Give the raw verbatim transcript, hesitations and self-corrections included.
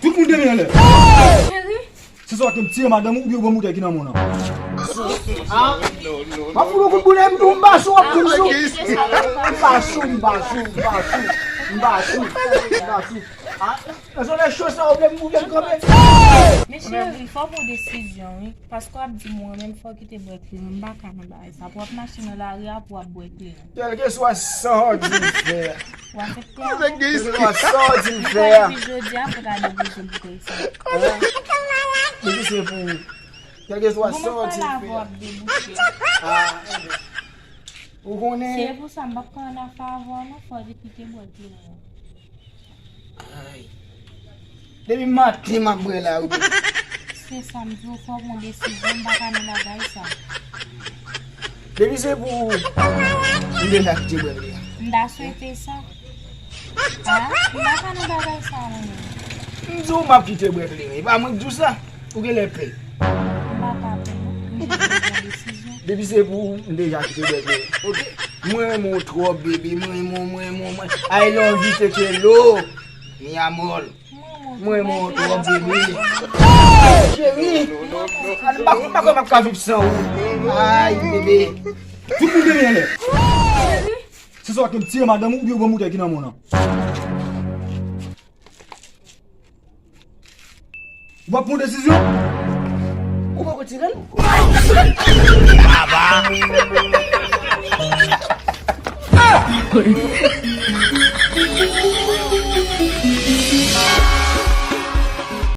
Tout moun gen men anlè. Cheri. Se sa w ap tire madanm ou oubyen w pran boutèy ki nan men w nan. M ap fout ou kout boulè, m tou m pa sou, w ap kout sou. M pa sou, m pa sou, m pa sou. M pa sou, m pa sou. Ah, nan zòn cho sa, ou vle m, ou vle m kanpe? Men cheri, fò w pran desizyon, wi. Paske w ap di m ou renmen m, fò w kite bwè kleren. M pa ka nan bagay sa. Pou w ap mache nan lari a, pou w ap bwè kleren. Kèlkeswa sa w di m fè a. W aksepte avè m? Kèlkeswa sa w di m fè a. Jodi a, fò w ta depoze bouteyi sa. Depi se pou ou. Kèlkeswa sa w di m fè a. Bon, mwen pale avè w ap debouche. Ah, ou konnen. Se pou sa m p ap ka ann afè avè w non, fò w te kite bwè kleren an. Ay. Depi maten m ap bwè la wi. Se sa m di w, fò w pran desizyon, m pa ka nan bagay sa. Depi se pou ou, m deja kite bwè kleren. M ta swete sa. Ah, m pa ka nan bagay sa mwen menm. M di w m ap kite bwè kleren, e pa mwen k di w sa. Ou genlè pè. M pa ka pè non, m deja pran desizyon. Depi se pou ou, m deja kite bwè kleren. Ok. Mwen renmen w twòp, baby. Mwen renmen w, mwen renmen w, mwen. I love you, Tekelo. Mi amor. Mwen renmen w twòp, baby. Cheri, m pa, m pa kwè m ap ka viv san ou. Ay, bebe. Tout moun gen men anlè. Se sa w ap tire madanm ou oubyen w pran boutèy ki nan men w nan. Ou p ap pran desizyon? Ou poko tire l?